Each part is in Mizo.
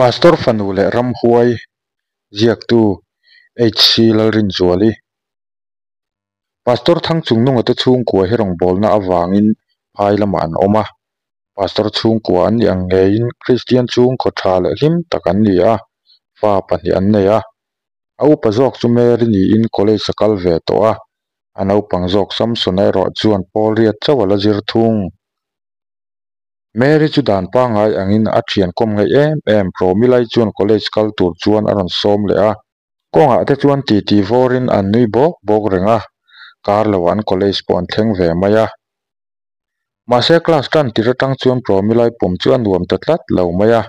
Pastor fanu leh ramhuai ziaktu HC Lalrinzuali. Pastor Thangchungnunga te chhungkua hi rawngbawlna avangin phai lamah an awm a. Pastor chhungkua an nih ang ngeiin Kristian chhungkaw tha leh hlim tak an ni a, fa pahnih an nei a. A upa zawk chu Mary niin college a kal ve tawh a, a naupang zawk Samson-a erawh chuan pawl riat chauh a la zir thung. Mary chu dan pangngai angin a thian kawm ngaih em em Promilai chuan college kal tur chuan a rawn sawm leh a. Kawngah te chuan titi vawrin an nui bawk bawk reng a, kar lo an college pawh an thleng ve mai a. Mahse class tan tir atang chuan Promilai pum chu a nuam ta tlat lo mai a.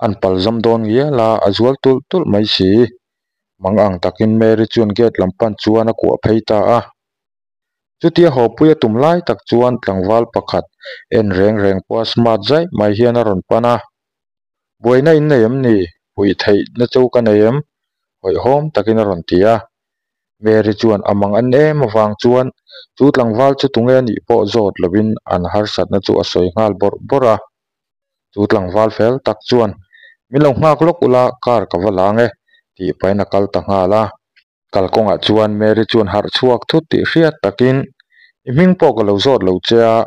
An pal zam dawn ngial a, a zual tulh tulh mai si. Mang ang takin Mary chuan gate lam pan chuan a kuah phei ta a. Chutia hawpui a tum lai tak chuan tlangval pakhat en reng reng pawha smart zaih mai hian a rawn pan a. Buaina in nei em ni? Puih theihna chu ka nei em? Hawihhawm takin a rawn ti a. Mary chuan a mang an em avang chuan chu tlangval chu tunge a nih pawh zawt lovin an harsatna chu a sawi nghal bawrh bawrh a. Chu tlangval fel tak chuan, Min lo nghak lawk ula, car ka va lang e, tih pahin a kal ta nghal a. Kalkawngah chuan Mary chuan harh chhuak thut tih hriat takin, I hming pawh ka lo zawt lo che a,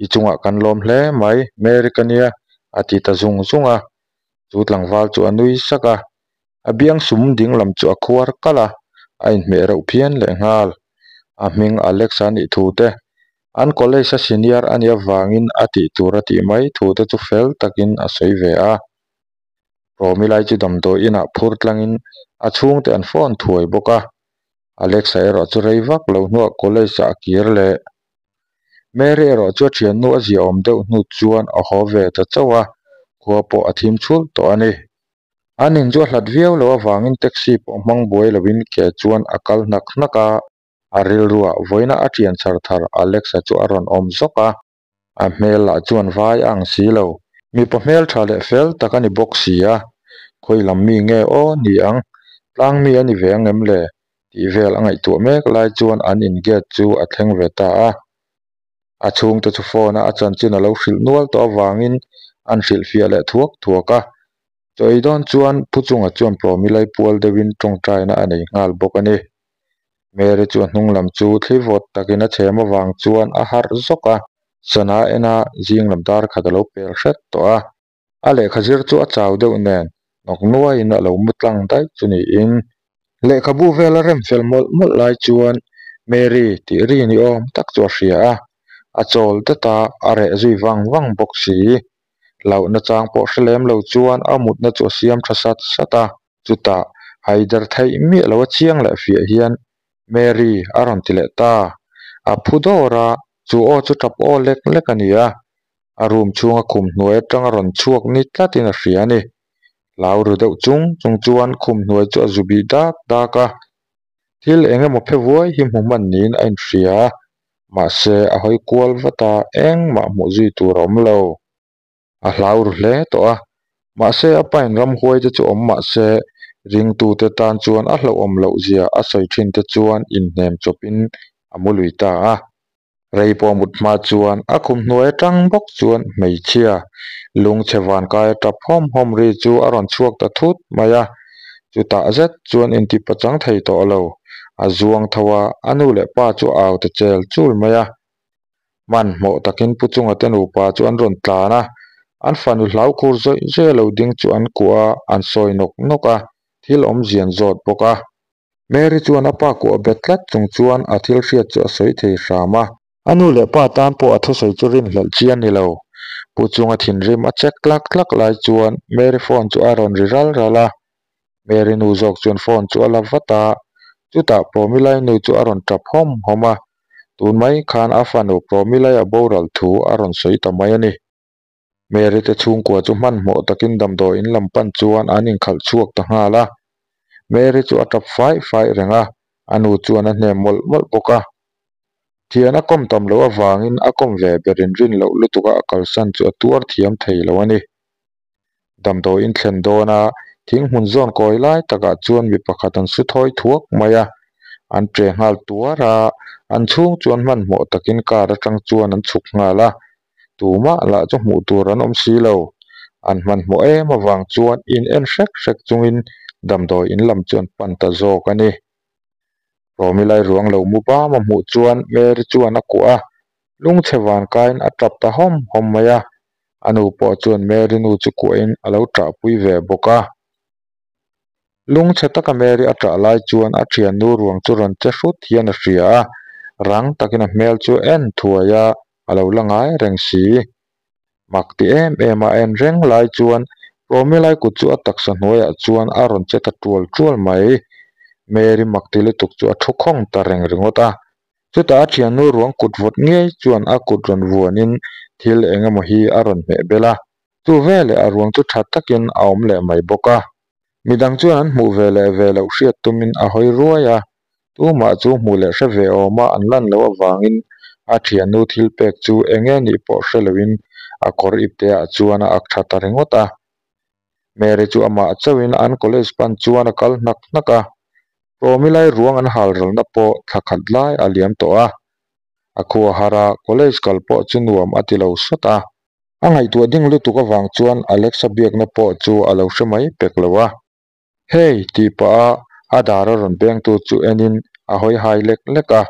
i chungah kan lawm hle mai, Mary ka nia, a ti ta zung zung a. Chu tlangval chu a nui sak a, a biang sum ding lam chu a khuar kalh a, a inhmeh reuh phian lehnghal. A hming Alex a nih thu te, an college a senior a nih avangin a tih tur a tih mai thu te chu fel takin a sawi ve a. Romilai chu damdawi inah phur tlangin a chhungte an phone thuai bawk a, Alexa erawh chu rei vak lo hnuah college ah a kir leh. Mary erawh chu a thiannu a ziaawm deuh hnu chuan a haw ve ta chauh a, khua pawh a thim chhulh tawh a ni. An in chu a hlat viau loh avangin taxi pawh hmang buai loin ke chuan a kal hnak hnak a, a rilruah vawiina a thian chhar thar Alexa chu a rawn awm zawk a. A hmel lah chuan vai a ang si lo. Mipa hmel tha leh fel tak a ni bawk si a, khawi lam mi nge aw ni ang, tlang mi a ni ve ang em le? tih vel a ngaihtuah mek lai chuan an in gate chu a thleng ve ta a. A chhungte chu phone a a chanchin a lo hrilh nual tawh avangin an hrilhfiah leh thuak thuak a. Chaw ei dawn chuan Pu Chunga chuan Promilai pual deuhin tawngtaina a nei nghal bawk a ni. Mary chu a hnung lam chu thli vawt takin a chhem avang chuan a harh zawk a, sana ena zing lam dar khat a lo pel hret tawh a. A lehkha zir chu a chau deuh nen nawk nuaiin a lo mu tlang daih chu niin. Lehkhabu vel a rem fel mawlh mawlh lai chuan Mary tih ri ni awm tak chu a hria a, a chawl dat a, a reh zui vang vang bawk si. Hlauhna chang pawh hre lem lo chuan a mutna chu a siam tha sat sat a. Chutah haider theih miah lo a chiang leh fiah hian Mary a rawn ti leh ta. A phu dawr a, chu aw chu tap aw lek lek a ni a. A room chhunga khum hnuai atanga rawn chhuak ni tlatin a hria a ni. Hlau ru deuh chung chung chuan khum hnuai chu a zu bih dak dak a. Thil eng emaw phe vuai hi hmu hman niin a inhria a, mahse a hawi kual vat a, engmah hmuh zui tur a awm lo. A hlau ru hle tawh a, mahse a pain ramhuai te chu awm mahse ringtute tan chuan a hlauhawm loh zia a sawi thin te chuan inhnem chawpin a mu lui ta a. Rei pawh mut hma chuan a khum hnuai atang bawk chuan hmeichhia lungchhe vankai a tap hawm hawm ri chu a rawn chhuak ta thut mai a, chutah zet chuan inti pachang thei tawh lo. A zuang tho a, a nu leh pa chu a au ta chel chul mai a. Hmanhmawh takin Pu Chunga te nupa chu an rawn tlan a, an fanu hlau khur zawih zawih a lo ding chu an kuah a, an sawi nawk nawk a, thil awmzian zawt bawk a. Mary chuan a pa kuah bet tlat chung chuan a thil hriat chu a sawi thei hram a. A nu leh pa tan pawh a thusawi chu rinhlelh chi a ni lo. Pu chunga thinrim a check tlak tlak lai chuan Mary phone chu a rawn ri ral ral a. Mary nu zawk chuan phone chu a la vat a, chutah Promilai nu chu a rawn tap hawm hawm a. Tun mai khan a fanu Promilai a boral thu a rawn sawi ta mai a ni. Mary te chhungkua chu hmanhmawh takin damdawi in lam pan chuan an inkhalh chhuak ta nghal a. Mary chu a tap faih faih reng a, a nu chuan a hnem mawlh mawlh bawk a. Thian a kawm tam loh avangin a kawm ve ber in rin loh lutuka a kalsan chu a tuar thiam thei lo a ni. Damdawi in thlen dawn a, thing hmun zawn kawi lai takah chuan mi pakhat an su thawi thuak mai a, an che nghal tuar a, an chhung chuan hmanhmawh takin car atang chuan an chhuk nghal a. Tumah lah chu hmuh tur an awm si lo. An hmanhmawh em avang chuan in en hrek hrek chungin damdawi in lam chu an pan ta zawk a ni. Romilai ruang lo mu bam a hmuh chuan Mary chuan a kuah a, lungchhe van kaiin a tap ta hawm hawm mai a. A nu pawh chuan Mary nu chu kuahin a lo ṭahpui ve bawk a. Lungchhe taka Mary a ṭah lai chuan a ṭhiannu ruang chu rawn che hrut hian a hria a, rang takin a hmel chu en thuai a, a lo la ngai reng si. Mak ti em em a en reng lai chuan Promilai kut chu a taksa hnuaiah chuan a rawn che ta tual tual mai. Mary mak ti lutuk chu a thu khawng ta reng ringawt a. Chutah a thiannu ruang kut vawt ngei chuan a kut rawn vuanin thil eng emaw hi a rawn hmeh bel a. Chu veleh a ruang chu tha takin a awm leh mai bawk a. Midang chuan an hmuh ve leh ve loh hriat tumin a hawi ruai a, tumah chu hmuh leh hre ve awma an lan loh avangin a thiannu thil pek chu eng nge nih pawh hre loin a kawr ipte ah chuan a ak tha ta ringawt a. Mary chu amah chauhin an college pan chuan a kal hnak hnak a, Promilai ruang an hal ralna pawh thla khat lai a liam tawh a. A khua har a, college kal pawh chu nuam a ti lo sawt a. A ngaihtuah ding lutuk avang chuan Alexa biakna pawh chu a lo hre mai pek lo a. Hey! tih pah a a dar a rawn bengtu chu enin a hawi hai lek lek a.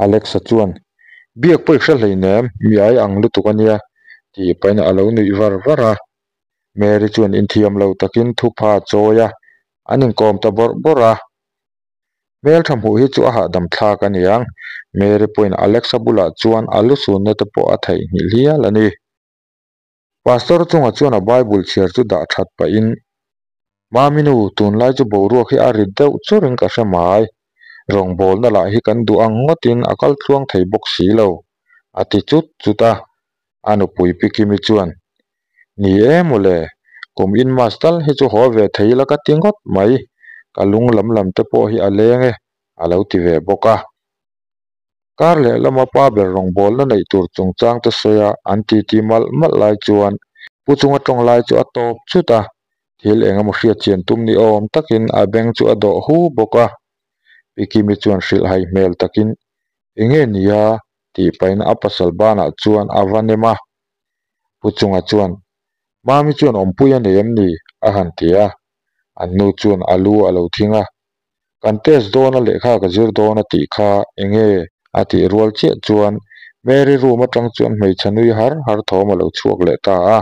Alexa chuan, Biak pawh i hre hleinem, mi ai ang lutuk a nia, tih pahin a lo nuih var var a. Mary chuan inthiam lo takin thupha a chawi a, an inkawm ta bawrh bawrh a. Hmeltha hmuh hi chu a hahdam thlak a niang, Mary pawhin Alexa bulah chuan a lusunna te pawh a theihnghilh hial a ni. Pastor chunga chuan a Bible chhiar chu dah that pahin, Mami nu, tunlai chu boruak hi a rit deuh churin ka hre mai. Rawngbawlna lah hi kan duh ang ngawtin a kal tluang thei bawk si lo, a ti chut chut a. A nupui Pi Kimi chuan, Ni e mawle, kum in mas tal hi chu haw ve thei ila ka ti ngawt mai, ka lung lam lam te pawh hi a leng e, a lo ti ve bawk a. Kar leh lama pa ber rawngbawlna neih tur chungchang te sawi a an titi malh malh lai chuan pu chunga tawng lai chu a tawp chut a, thil eng emaw hriat chian tum ni awm takin a beng chu a dawh hu bawk a. Pi Kimi chuan hrilhhai hmel takin, Enge nia? tih pahin a pasal banah chuan a va nem a. Pu chunga chuan, Mami chuan awmpui a nei em ni? a han ti a. An nu chuan a lu a lo thing a. Kan test dawn a lehkha ka zir dawn a tih kha enge? A tih rual chiah chuan Mary room atang chuan hmeichhe nui har har thawm a lo chhuak leh ta a.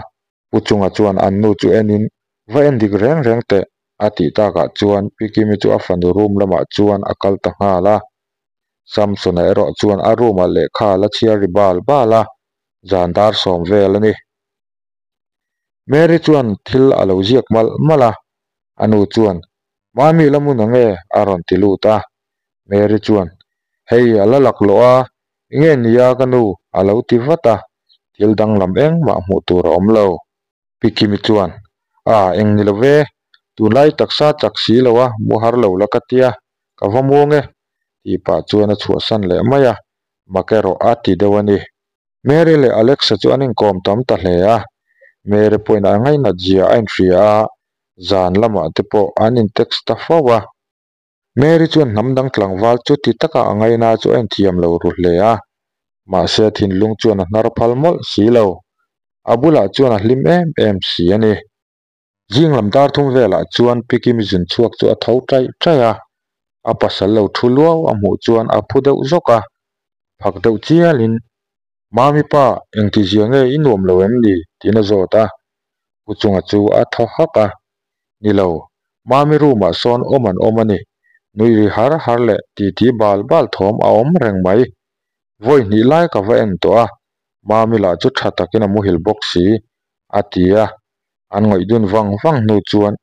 Pu chunga chuan an nu chu enin, Va en dik reng reng teh a tih takah chuan Pi Kimi chu a fanu room lamah chuan a kal ta nghal a. Samsona erawh chuan a room ah lehkha a la chhiar ri bal bal a, zan dar sawm vel a ni. Mary chuan thil a lo ziak malh malh a, a nu chuan, Mami la mun ang e a rawn ti lut a. Mary chuan, Hei a la laklawh a, enge nia ka nu a lo ti vat a, thil danglam engmah hmuh tur a awm lo. Pi Kimi chuan, A, eng ni lo ve, tunlai taksa chak si lo a, mu har lo la ka tia, ka va muang e, tih pah chuan a chhuahsan leh mai a, mak erawh a ti deuh a ni. Mary leh Alexa chu an inkawm tam ta hle a, Mary pawhin a ngainat zia a inhria a, zan lamah te pawh an in-text ta fo a. Mary chuan hnam dang tlangval chu ti taka a ngaina chu a inthiam lo ru hle a, mahse a thinlung chuan a hnar phal mawlh si lo. A bulah chuan a hlim em em si a ni. Zing lam dar thum velah chuan Pi Kimi zun chhuak chu a tho taih taih a, a pasal lo thu luau a hmuh chuan a phu deuh zawk a, phak deuh chialin, Mami pa, engtizia nge i nuam lo em ni? tiin a zawt a. Pu Chunga chu a thaw hak a, Ni lo, Mami room ah sawn awm an awm a ni, nui ri har har leh titi bal bal thawm a awm reng mai. Vawi hnih lai ka va en tawh a, Mami lah chu tha takin a muhil bawk si, a ti a. An ngawih dun vang vang hnu chuan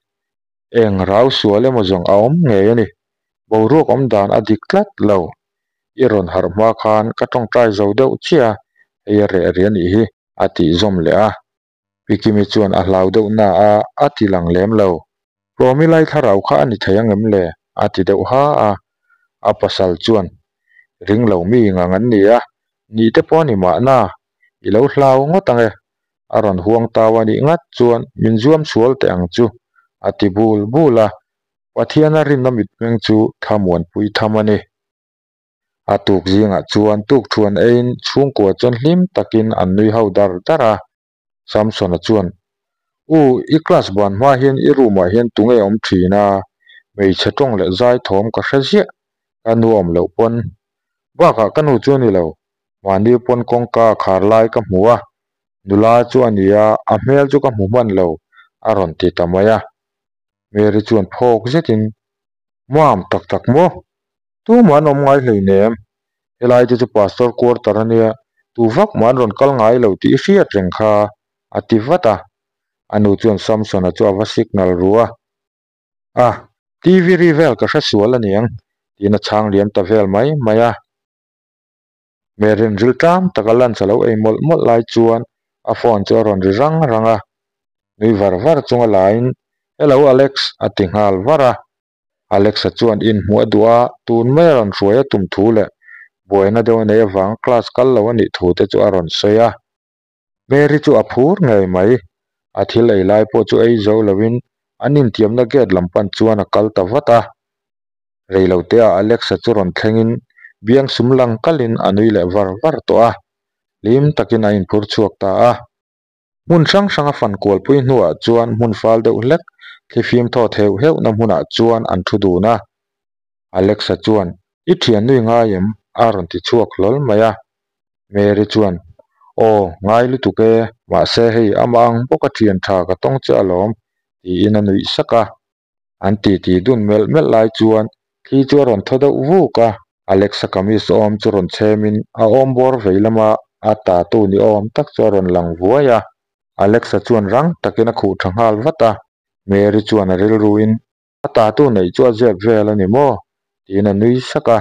eng rau sual emaw zawng a awm ngei a ni. Boruak awm dan a dik tlat lo. I rawn harh hma khan ka tawngtai zo deuh chiah a, hei a reh rih a nih hi, a tih zawm leh a. Pi Kimi chuan a hlau deuh na a, a ti lang lem lo. Tlawmi lai thlarau kha a ni thei ang em le? a ti deuh ha a. A pasal chuan, Ring lo mi ngang an ni a, nih te pawh a ni mahna, i lo hlau ngawt ang e, a rawn huang tau a nih ngat chuan min zuam sual teh ang chu, a ti bul bul a. Pathiana rinna mitmeng chu thlamuanpui tham a ni. A tuk zingah chuan tukthuan eiin chhungkua chuan hlim takin an nui ho dar dar a. Samsona chuan, U, i class ban hma hian i room ah hian tunge awm thin a? Hmeichhe tawng leh zai thawm ka hre ziah, ka nu awm loh pawn. Bakah ka nu chu a ni lo, mahni pawn kawngka a khar lai ka hmu a, nula chu a ni a, a hmel chu ka hmu hman lo, a rawn ti ta mai a. Mary chuan phawk zetin, Mam, tak tak maw? Tumah an awm ngai hleinem. Helai te chu Pastor quarter a nia, tu vak mah an rawn kal ngai lo tih i hriat reng kha, a ti vat a. A nu chuan Samson-a chu a va signal ru a. A, TV ri vel ka hre sual a niang, tiin a chhang liam ta vel mai mai a. Merin ril tlam taka lunch a lo ei mawlh mawlh lai chuan a phone chu a rawn ri rang rang a. Nui var var chunga laiin, Hello Alex, a ti nghal var a. Alexa chuan inhmuh a duh a, tun mai a rawn hruai a tum thu leh buaina deuh a nei avanga class kal lo a nih thu te chu a rawn sawi a. Mary chu a phur ngei mai. A thil ei lai pawh chu ei zo loin an intiamna gate lam pan chuan a kal ta vat a. Reiloteah Alexa chu rawn thlengin biang sum lang kalin a nui leh var var tawh a. Hlim takin a inphur chhuak ta a. Hmun hrang hranga fan kualpui hnuah chuan hmun fal deuh hlek thlifim thawt heuh heuhna hmunah chuan an thu dun a. Alexa chuan, I thian nui ngai em? a rawn ti chhuak hlawl mai a. Mary chuan, Aw, ngai lutuk e, mahse hei amah ang bawka thian tha ka tawng che alawm, tiin a nuih sak a. An titi dun melh melh lai chuan thli chu a rawn thaw deuh vuk a. Alexa kamis awm chu rawn chhemin a awm bawr vei lama a tatu ni awm tak chu a rawn lang vuai a. Alexa chuan rang takin a khuh tha nghal vat a. Mary chuan a rilruin A tatu neih chu a zep vel a ni maw? tiin a nui sak a.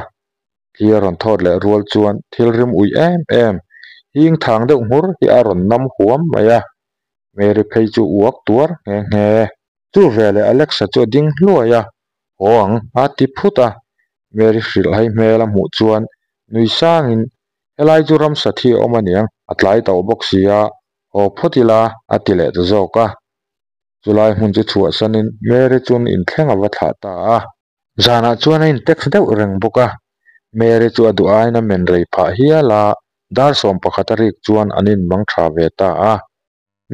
Thli a rawn thawt leh rual chuan thil rim uih em em, hing thang deuh nghur hi a rawn nam huam mai a. Mary phei chu uak tuar nghe nghe. Chu veleh Alexa chu a ding hluai a, Haw ang, a ti phut a. Mary hrilh hai hmel a hmuh chuan nui sangin, Helai chu ramsa thi a awm aniang, a tlai tauh bawk si a, haw phawt ila, a ti leh ta zawk a. Chulai hmun chu chhuahsanin Mary chuan inthleng a va thlah ta a. Zanah chuan a intext deuh reng bawk a, Mary chu a duh aiin a men rei phah hial a, dar 11 a rik chuan an inmang tha ve ta a.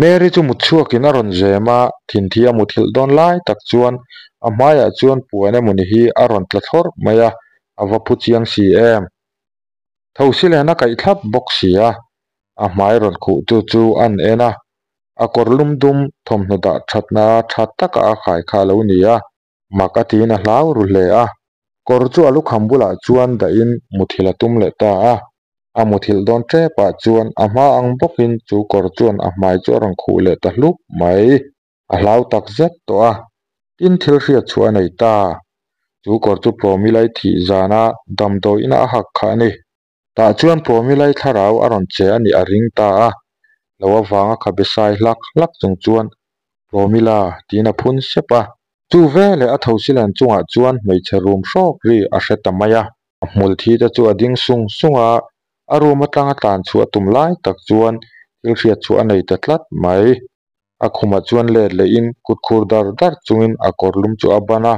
Mary chu mut chhuakin a rawn zem a, thinthi a muthilh dawn lai tak chuan a hmaiah chuan puan emawni hi a rawn tla thlawrh mai a, a va phu chiang si em. Thosi len a kaih thlap bawk si a, a hmai rawn khuhtu chu an en a, a kawr lum dum thawmhnaw dah thatna tha taka a khai kha a lo ni a, mak a tiin a hlau ru hle a. Kawr chu a lukham bulah chuan dahin muthilh a tum leh ta a, a muthilh dawn tepah chuan a hma ang bawkin chu kawr chuan a hmai chu a rawn khuh leh ta hlup mai. A hlau tak zet tawh a, tin thil hriat chhuah a nei ta. Chu kawr chu Promilai thih zana damdawiina a hak kha a ni. Tah chuan Promilai thlarau a rawn che a nih a ring ta a, lo avanga khabe sai hlak hlak chung chuan Promila tiin a phun sep a. Chu veleh a thosilen chungah chuan hmeichhe rum hrawk ri a hre ta mai a. A hmul thi te chu a ding sung sung a, a room atanga tlan chhuah tum lai tak chuan thil hriat chhuah a nei ta tlat mai. A khumah chuan let lehin kut khur dar dar chungin a kawr lum chu a ban a.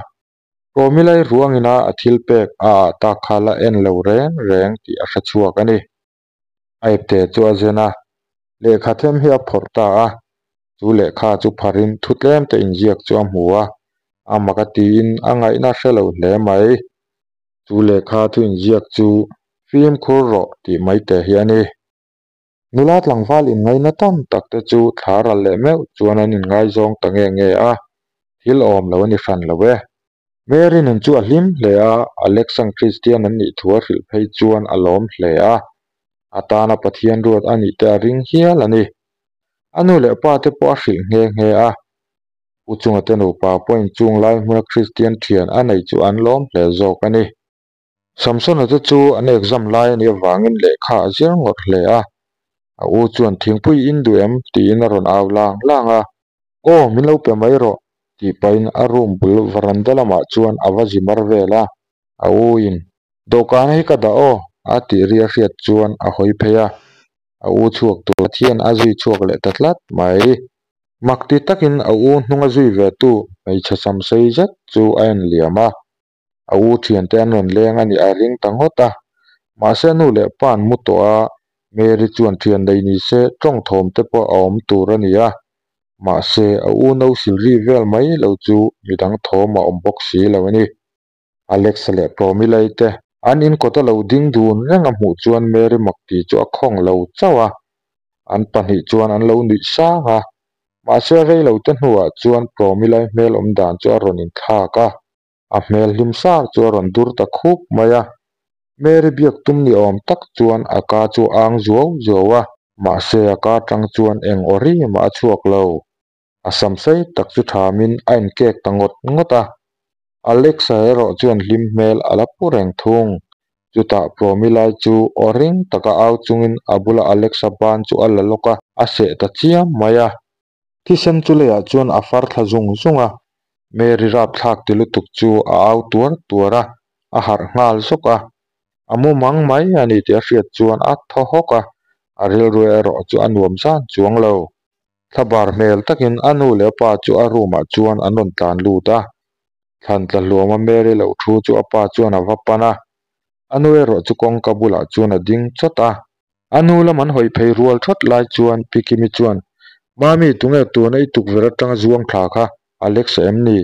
Promilai ruangina a thil pek a ah tak kha la en lo reng reng tih a hre chhuak a ni. A ipte chu a zen a, lehkha them hi a phawrh ta a. Chu lehkha chu pharin thu tlem te inziak chu a hmu a, a mak a tiin a ngaihna hre lo hle mai. Chu lehkha thu inziak chu fimkhur rawh tih mai te hi a ni. Nula tlangval inngaina tam tak te chu thla ral leh meuh chuan an inngaizawng ta nge nge a, thil awm lo a ni hran lo e. Mary nun chu a hlim hle a, Alexan Kristian an nih thu a hrilh phei chuan a lawm hle a, a tana Pathian ruat a nih te a ring hial a ni. A nu leh pa te pawh a hrilh nghe nghe a, Pu Chunga te nupa pawhin chung lai hmuna Kristian thian a nei chu an lawm hle zawk a ni. Samsona te chu an exam lai a nih avangin lehkha a zir ngawt hle a, a u chuan thingpui in duh em tiin a rawn au lang lang a, Aw min lo pe mai rawh tih pahin a room bul varanda lamah chuan a va zi mar vel a, a u in dawhkan hi ka dah aw a tih ri a hriat chuan a hawi phei a, a u chhuak tur Pathian a zui chhuak leh ta tlat mai. Mak ti takin a u hnunga zui ve tu hmeichhe samsei zet chu a en liam a. A u thiante an rawn leng a nih a ring ta ngawt a. Mahse nu leh pa an mu tawh a, Mary chuan thian nei ni se tawng thawm te pawh a awm tur a ni a. Mahse, a unau sil ri vel mai lo chu midang thawm a awm bawk si lo a ni. Alex-a leh Promila-i te an in kawta lo ding dun reng a hmuh chuan Mary makti chu a khawng lo chauh a, an pahnih chuan an lo nuih sang a. Mahse rei lo te hnuah chuan Promila-i hmel awm dan chu a rawn inthlak a, a hmel hlim sar chu a rawn dur ta khup mai a. Mary biak tum ni awm tak chuan a ka chu a ang zuau zuau a, mahse a ka atang chuan eng aw ri mah a chhuak lo. A sam sei tak chu thamin a inkek ta ngawt ngawt a. Alexa erawh chuan hlim hmel a la pu reng thung. Chutah Promilai chu aw ring taka au chungin a bula Alexa ban chu a la lawk a, a seh ta chiam mai a. Thisen chu leiah chuan a far thla zung zung a, Mary rapthlak ti lutuk chu a au tuar tuar a, a harh nghal zawk a. A mu mang mai a ni tih a hriat chuan a thaw hawk a, a rilru erawh chu a nuam zan chuang lo. Thlabar hmel takin a nu leh a pa chu a room ah chuan an rawn tlan lut a. Thlan tla hluama Mary lo thu chu a pa chuan a va pan a, a nu erawh chu kawngka bulah chuan a ding chawt a. A nu lam an hawi phei rual thawt lai chuan Pi Kimi chuan, Mami, tunge tuna i tukverh atanga zuang thla kha Alex-a em ni?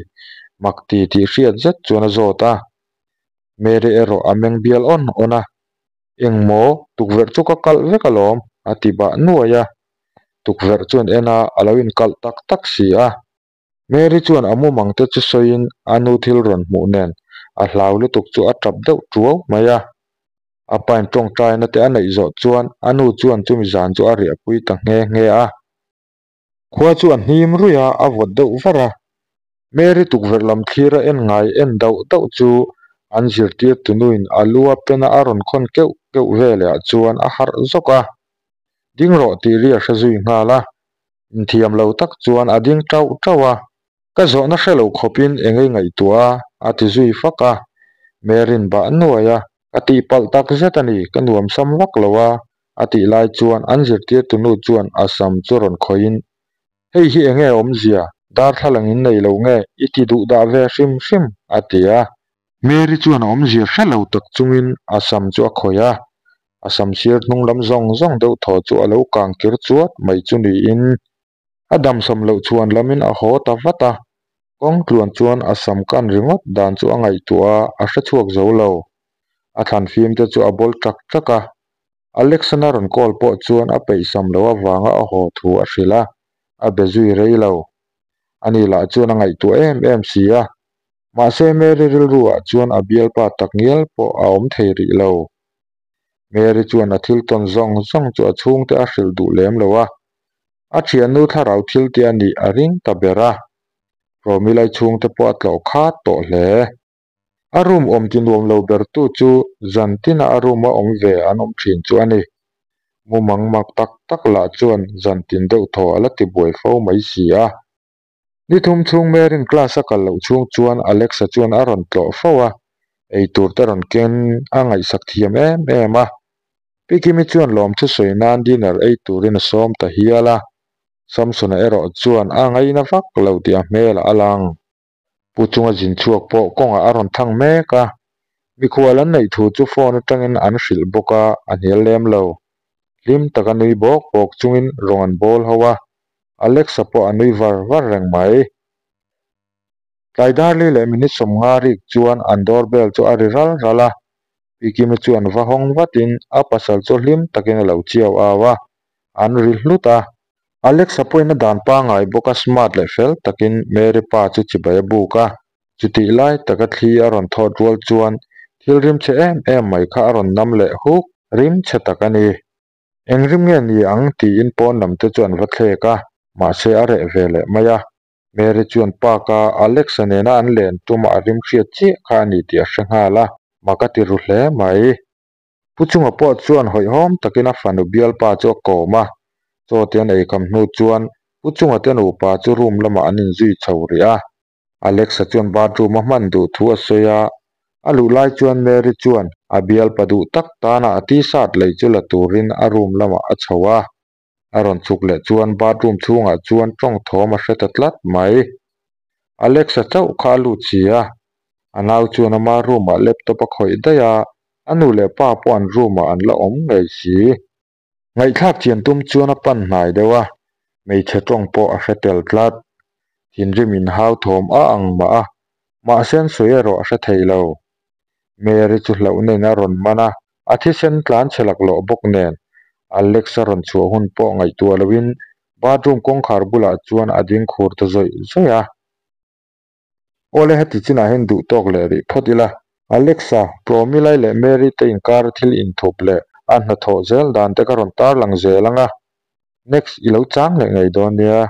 Mak ti tih hriat zet chuan a zawt a. Mary erawh a meng bial awn awn a, Engmaw, tukverh chu ka kalh vek alawm, a ti bah nuai a. Tukverh chuan en a, a lo inkalh tak tak si a. Mary chuan a mumang te chu sawiin a nu thil rawn hmuh nen a hlau lutuk chu a tap deuh tuau mai a. A pain tawngtaina te a neih zawh chuan a nu chuan chumi zan chu a riahpui ta nghe nghe a. Khua chu a hnim ruih a, a vawt deuh var a. Mary tukverh lam thlir a en ngai en dauh dauh chu an zirtir tunuin a lu a pen a a rawn khawn keuh keuh veleh ah chuan a harh zawk a. Ding rawh tih ri a hre zui nghal a. Inthiam lo tak chuan a ding tauh tauh a. Ka zawhna hre lo khawpin eng ei ngaihtuah a, a ti zui fak a. Mary'n bah nuai a, Ka tihpalh tak zet a ni, ka nuam sam vak lo a, a tih lai chuan an zirtirtu nu chuan a sam chu rawn khawihin, Hei hi enge awmzia, darthlalang in nei lo nge i ti duh dah ve hrim hrim, a ti a. Mary chuan a awmzia hre lo tak chungin a sam chu a khawih a, a sam sir hnung lam zawng zawng deuh thaw chu a lo kang kir chuat mai chu niin a damsam loh chhuan lamin a haw ta vat a, kawng tluan chuan a sam kan ringawt dan chu a ngaihtuah a, a hre chhuak zo lo. A thlan fim te chu a bawl ṭak ṭak a, Alexana rawn call pawh chuan a peihsam loh avanga a haw thu a hrilh a, a be zui rei lo. Ani lah chuan a ngaihtuah em em si a, mahse Mary rilru ah chuan a bialpa takngial pawh a awm thei rih lo. Mary chuan a thil tawn zawng zawng chu a chhungte a hrilh duh lem lo a, a thiannu thlarau thil te a nih a ring ta ber a, Promilai chhungte pawh a tlawh khat tawh hle. A room awm ti nuam lo bertu chu zan tina a room a awm ve an awm thin chu a ni. Mumang mak tak tak lah chuan zan tin deuh thaw a la ti buai fo mai si a. Ni thum chhung Mary'n class a kal loh chhung chuan Alexa chuan a rawn tlawh fo a, eitur te rawn ken a ngaihsak thiam em em a. Pi Kimi chuan lawmthu sawi nan dinner ei turin a sawm ta hial a, Samsona erawh chuan a ngaina vak lo tih a hmelah a lang. Pu chunga zin chhuak pawh kawngah a rawn thang mek a, mikhual an neih thu chu phone atangin an hrilh bawk a, a hnial lem lo. Hlim taka nui bawk bawk chungin rawng an bawl ho a, Alexa pawh a nui var var reng mai. Tlai darli leh minute 50 rik chuan an doorbell chu a ri ral ral a, Pi Kimi chuan va hawng vatin a pasal chu hlim takin a lo chiau au a, an ri hlut a. Alexa pawhin a dan pangngai bawk a smart leh fel takin Mary pa chu chibai a buk a, chutih lai taka thli a rawn thawt rual chuan thil rim chhe em em mai kha a rawn nam leh huk, rim chhe tak a ni. Eng rim nge ni ang tiin pawn lam te chu an va thlek a, mahse a reh ve leh mai a. Mary chuan park a Alexa nena an len tuma a rim hriat chiah kha a ni tih a hre nghal a, mak a ti ru hle mai. Pu chunga pawh chuan hawihhawm takin a fanu bialpa chu a kawm a, chaw te an eikham hnu chuan Pu chunga te nupa chu room lamah an inzui chho rih a. Alexa chuan bathroom a hman duh thu a sawi a, a luh lai chuan Mary chuan a bialpa duh tak tana a t-shirt lei chu la turin a room lamah a chho a. A rawn chhuk leh chuan bathroom chhungah chuan tawng thawm a hre ta tlat mai. Alexa chauh kha a lut si a, a nau chuan ama room ah laptop a khawih daih a, a nu leh pa pawh an room ah an la awm ngei si. Ngaihthlak chian tum chuan a pan hnai deuh a. Hmeichhe tawng pawh a hre tel tlat. Thinrim inhau thawm a ang mah a, mahse an sawi erawh a hre thei lo. Mary chu hlauhna in a rawn man a, a thisen tlan chhe laklawh bawk nen Alex a rawn chhuah hun pawh ngaihtuah loin bathroom kawngkhar bulah chuan a ding khur ta zawih zawih a. Awle heti chinah hian duh tawk leh rih phawt ila. Alexa, Promilai leh Mary te inkar thil inthup leh a hnathawh zel dan te ka rawn tarlang zel ang a, next i lo chang leh ngei dawn nia.